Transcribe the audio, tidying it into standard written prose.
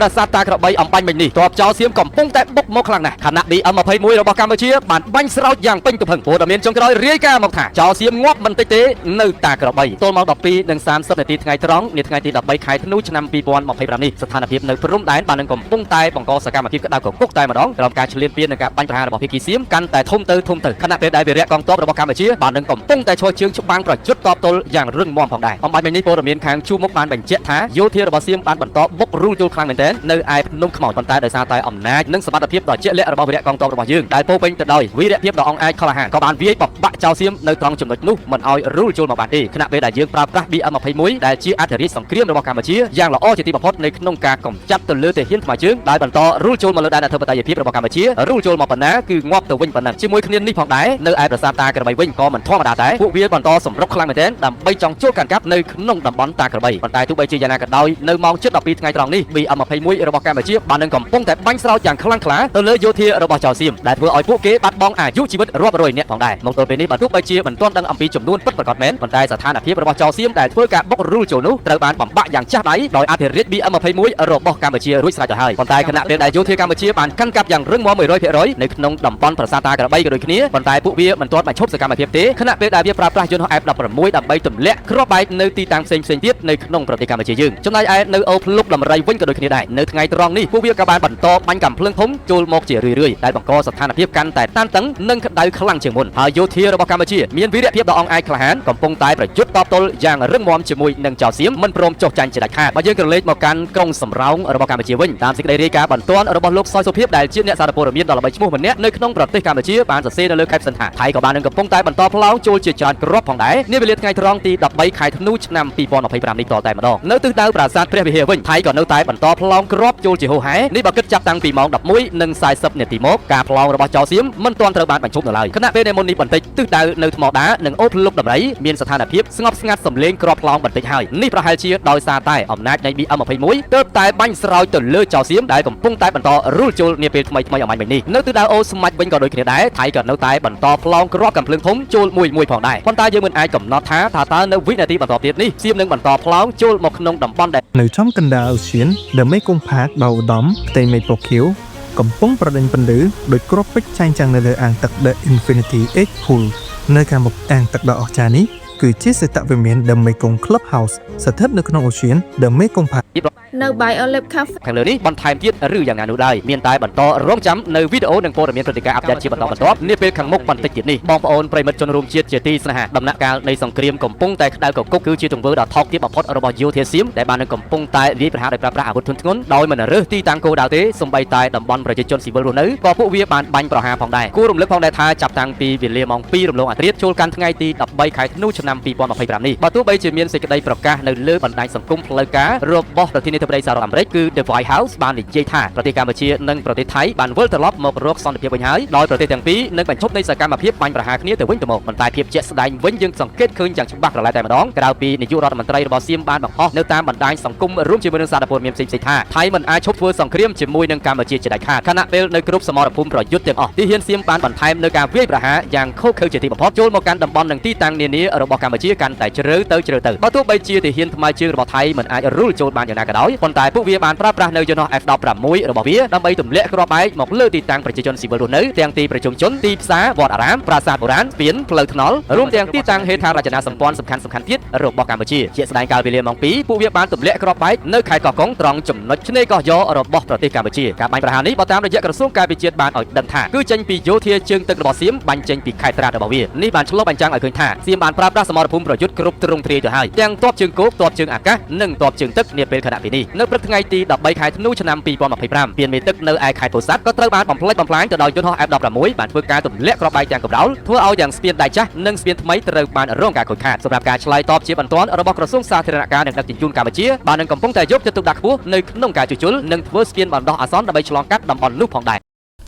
ប្រាសាទតាក្របីអំបញ្ញមិញនេះទ័ពចោសៀមកំពុងតែបុកមកខ្លាំងណាស់ខណៈ BM21 របស់កម្ពុជាបានបាញ់ស្រោចយ៉ាងពេញទំហឹងព័ត៌មានចុងក្រោយរាយការណ៍មកថាចោសៀមងាប់មិនតិចទេនៅតាក្របីទល់ម៉ោង12:30នាទីថ្ងៃត្រង់នាថ្ងៃទី13ខែធ្នូឆ្នាំ2025នេះស្ថានភាពនៅព្រំដែនបាននឹងកំពុងតែបង្កសកម្មភាពក្តៅគគុកតែម្ដងក្រោមការឈ្លានពាននិងការបាញ់ប្រហាររបស់ភាគីសៀមកាន់តែធំទៅធំទៅខណៈពេលដែលវីរៈកងទ័ពរបស់កម្ពុជាបាននឹងកំពុងតែឈរជើងច្បាំងប្រយុទ្ធតបទល់យ៉ាងរឹងមាំផងដែរអំបញ្ញមិញនេះព័ត៌មានខាងជួរមុខបានបញ្ជាក់ថាយោធារបស់សៀមបានបន្តបុករូលចូលខ្លាំងមែនទែននៅឯភ្នំខ្មោចប៉ុន្តែដោយសារតែអំណាចនិងសមត្ថភាពដ៏ជាក់លាក់របស់វីរៈកងទ័ពរបស់យើងដែលពោរពេញទៅដោយវីរភាពដ៏អង់អាចក្លាហានក៏បានវាយបំបាក់ចោលសៀមនៅត្រង់ចំណុចនោះមិនឲ្យរូលចូលមកបានទេខណៈពេលដែលយើងប្រើប្រាស់ BM21 ដែលជាអធិរាជសង្គ្រាមរបស់កម្ពុជាយ៉ាងល្អជាទីបំផុតនៅក្នុងការកម្ចាត់ទៅលើទាហានថ្មើរជើងដែលបន្តរូលចូលមកលើដែនអធិបតេយ្យភាពរបស់កម្ពុជារូលចូលមកប៉ុណ្ណាគឺងាប់ទៅវិញប៉ុណ្ណឹងជាមួយគ្នានេះផងដែរនៅឯប្រាសាទតាក្របីវិញក៏មិនធម្មតាដែរពួកវាបន្តសម្រុកខ្លាំងមែនទែនដើម្បីចង់ចូលកាន់កាប់នៅក្នុងតំបន់តាក្របីប៉ុន្តែទោះបីជាយ៉ាងណាក៏ដោយនៅម៉ោង7:12ថ្ងៃត្រង់នេះ BM21 របស់កម្ពុជាបាននឹងកំពុងតែបាញ់ស្រោចយ៉ាងខ្លាំងក្លាទៅលើយោធារបស់ចៅសៀមដែលធ្វើឲ្យពួកគេបាត់បង់អាយុជីវិតរាប់រយនាក់ផងដែរមកទល់ពេលនេះបើទោះបីជាមិនទាន់ដឹងអំពីចំនួនពិតប្រាកដមែនប៉ុន្តែស្ថានភាពរបស់ចៅសៀមដែលធ្វើការបុករូលចូលនោះត្រូវបានបំបាក់យ៉ាងចាស់ដៃដោយអធិរាជ BM21 របស់កម្ពុជារួចស្រេចទៅហើយប៉ុន្តែខណៈពេលដែលយោធាកម្ពុជាបានកាន់កាប់យ៉ាងរឹងមាំ100%នៅក្នុងតំបន់ប្រាសាទតាក្របីក៏ដូចគ្នាប៉ុន្តែពួកវាមិនទាន់បញ្ឈប់សកម្មភាពទេខណៈពេលដែលវាប្រើប្រាស់យន្តហោះ F16 ដើម្បីទម្លាក់គ្រាប់បែកនៅទីតាំងផ្សេងៗទៀតនៅក្នុងប្រទេសកម្ពុជាយើងចំណែកឯនៅអូភ្លុកដំរីវិញក៏ដូចគ្នាដែរនៅថ្ងៃត្រង់នេះពួកវាក៏បានបន្តបាញ់កាំភ្លើងធំចូលមកជារឿយៗដែលបង្កស្ថានភាពកាន់តែតានតឹងនិងក្តៅខ្លាំងជាងមុនហើយយោធារបស់កម្ពុជាមានវីរភាពដ៏អង់អាចក្លាហានកំពុងតែប្រយុទ្ធតបទល់យ៉ាងរឹងមាំជាមួយនឹងចៅសៀមមិនព្រមចុះចាញ់ជាដាច់ខាតបើយើងក្រឡេកមកកាន់ក្រុងសំរោងរបស់កម្ពុជាវិញតាមសេចក្តីរាយការណ៍បន្ទាន់របស់លោកសយសុភាពដែលជាអ្នកសារព័ត៌មានដ៏ល្បីឈ្មោះម្នាក់នៅក្នុងប្រទេសកម្ពុជាបានសរសេរនៅលើ caption ថាថៃក៏បាននឹងកំពុងតែបន្តផ្លោងចូលជាច្រើនគ្រាប់ផងដែរនាវេលាថ្ងៃត្រង់ទី13ខែធ្នូឆ្នាំ2025នេះតតែម្ដងនៅទិសដៅប្រាសាទព្រះវិហារវិញថៃក៏នៅតែបន្តផ្លោងគ្រាប់ចូលជាហូរហែនេះបើគិតចាប់តាំងពីម៉ោង11:40នាទីមកការផ្លោងរបស់ចៅសៀមមិនទាន់ត្រូវបានបញ្ឈប់នៅឡើយខណៈពេលដែលមុននេះបន្តិចទិសដៅនៅថ្មដានិងអូភ្លុកដំរីមានស្ថានភាពស្ងប់ស្ងាត់សំលេងគ្រាប់ផ្លោងបន្តិចហើយនេះប្រហែលជាដោយសារតែអំណាចនៃ BM21 ទើបតែបាញ់ស្រោចទៅលើចៅសៀមដែលកំពុងតែបន្តរុលចូលនាពេលថ្មីថ្មីអមាញ់មិញនេះនៅទិសដៅអូស្មាច់វិញក៏ដូចគ្នាដែរថៃក៏នៅតែបន្តផ្លោងគ្រាប់កាំភ្លើងធំចូលមួយមួយផងដែរប៉ុន្តែយើងមិនអាចកំណត់ថាថាតើនៅវិនាទីបន្តទៀតនេះសៀមនឹងបន្តផ្លោងចូលមកក្នុងតំបន់ដែល នៅចំកណ្ដាលអូសៀន The Mekong Park ដ៏ឧត្តមផ្ទៃមេឃពណ៌ខៀវកំពុងប្រដេញពន្លឺដោយគ្រាប់ពេជ្រចែងចាំងនៅលើអាងទឹក The Infinity Edge Pool នៅខាងមុខអាងទឹកដ៏អស្ចារ្យនេះគឺជាសេតវិមាន The Mekong Clubhouse ស្ថិតនៅក្នុងអូសៀន The Mekong Park នៅ Biolab Cafe ខាងលើនេះបន្ថែមទៀតឬយ៉ាងណានោះឡើយមានតែបន្តរងចាំនៅវីដេអូនិងព័ត៌មានព្រឹត្តិការណ៍update ជាបន្តបន្ទាប់នាពេលខាងមុខបន្តិចទៀតនេះបងប្អូនប្រិយមិត្តជនរួមជាតិជាទីស្នេហាដំណាក់កាលនៃសង្គ្រាមកំពុងតែក្តៅកគុកគឺជាទង្វើដ៏ថោកទាបបំផុតរបស់យោធាសៀមដែលបាននឹងកំពុងតែវាយប្រហារដោយប្រើប្រាស់អាវុធធុនធ្ងន់ដោយមិនរើសទីតាំងគោលដៅទេសូម្បីតែតំបន់ប្រជាជនស៊ីវិលរស់នៅក៏ពួកវាបានបាញ់ប្រហារផងដែរគួររំលឹកផងដែរថាចាប់តាំងពីវេលាម៉ោង2រំលងអាធ្រាត្រចូលកាន់ថ្ងៃទី13ខែធ្នូឆ្នាំ2025នេះបើទោះបីជាមានសេចក្តីប្រកាសនៅលើបណ្ដាញសង្គមផ្លូវការរបស់ប្រធានាធិបតីសហរដ្ឋអាមេរិកគឺ The White House បាននិយាយថាប្រទេសកម្ពុជានិងប្រទេសថៃបានវិលត្រឡប់មករកសន្តិភាពវិញហើយដោយប្រទេសទាំងពីរនឹងបញ្ឈប់នៃសកម្មភាពបាញ់ប្រហារគ្នាទៅវិញទៅមកប៉ុន្តែភាពជាក់ស្ដែងវិញយើងសង្កេតឃើញយ៉ាងច្បាស់ក្រឡែតែម្ដងក្រៅពីនាយករដ្ឋមន្ត្រីរបស់សៀមបានបង្ហោះនៅតាមបណ្ដាញសង្គមរួមជាមួយនឹងសារព័ត៌មានផ្សេងៗថាថៃមិនអាចឈប់ធ្វើសង្គ្រាមជាមួយនឹងកម្ពុជាជាដាច់ខាតខណៈពេលនៅគ្រប់សមរភូមិប្រយុទ្ធទាំងអស់ទាហានសៀមបានបន្ថែមនៅការវាយប្រហារយ៉ាងឃោរឃៅជាទីបំផុតចូលមកកាន់តំបន់និងទីតាំងនានារបស់កម្ពុជាកាន់តែជ្រៅទៅជ្រៅទៅបើទោះបីជាទាហានថ្មើរជើងរបស់ថៃមិនអាចរុលចូលបានយ៉ាងណាក៏ដោយប៉ុន្តែពួកវាបានប្រើប្រាស់នៅយន្តហោះ F16 របស់វាដើម្បីទម្លាក់គ្រាប់បែកមកលើទីតាំងប្រជាជនស៊ីវិលរស់នៅទាំងទីប្រជុំជនទីផ្សារវត្តអារាមប្រាសាទបុរាណស្ពានផ្លូវថ្នល់រួមទាំងទីតាំងហេដ្ឋារចនាសម្ព័ន្ធសំខាន់សំខាន់ទៀតរបស់កម្ពុជាជាក់ស្ដែងកាលវេលាម៉ោង2ពួកវាបានទម្លាក់គ្រាប់បែកនៅខេត្តកោះកុងត្រង់ចំណុចឆ្នេរកោះយ៉របស់ប្រទេសកម្ពុជាការបាញ់ប្រហារនេះបើតាមរយៈក្រសួងការពារជាតិបានឲ្យដឹងថាគឺចេញពីយោធាជើងទឹករបស់សៀមបាញ់ចេញពីខេត្តត្រាតរបស់វានេះបានឆ្លុះបញ្ចាំងឲ្យឃើញថាសៀមបានប្រើប្រាស់សមរភូមិប្រយុទ្ធគ្រប់ទ្រង់ទ្រាយទៅហើយទាំងទ័ពជើងគោកទ័ពជើងអាកាសនិងទ័ពជើងទឹកនាពេលខណៈពេលនេះនៅព្រឹកថ្ងៃទី13ខែធ្នូឆ្នាំ2025ពានមេទឹកនៅឯខេត្តពោធិ៍សាត់ក៏ត្រូវបានបំផ្លិចបំផ្លាញទៅដោយយន្តហោះ F16 បានធ្វើការទម្លាក់គ្រាប់បែកទាំងកម្រោលធ្វើឲ្យទាំងស្ពានដែកចាស់និងស្ពានថ្មីត្រូវបានរងការខូចខាតសម្រាប់ការឆ្លើយតបជាបន្ទាន់របស់ក្រសួងសាធារណការនិងដឹកជញ្ជូនកម្ពុជាបាននឹងកំពុងតែយកចិត្តទុកដាក់ខ្ពស់នៅក្នុងការជួសជុលនិងធ្វើស្ពានបណ្ដោះអាសន្នដើម្បីឆ្លងកាត់តំបន់នោះផងដែរ។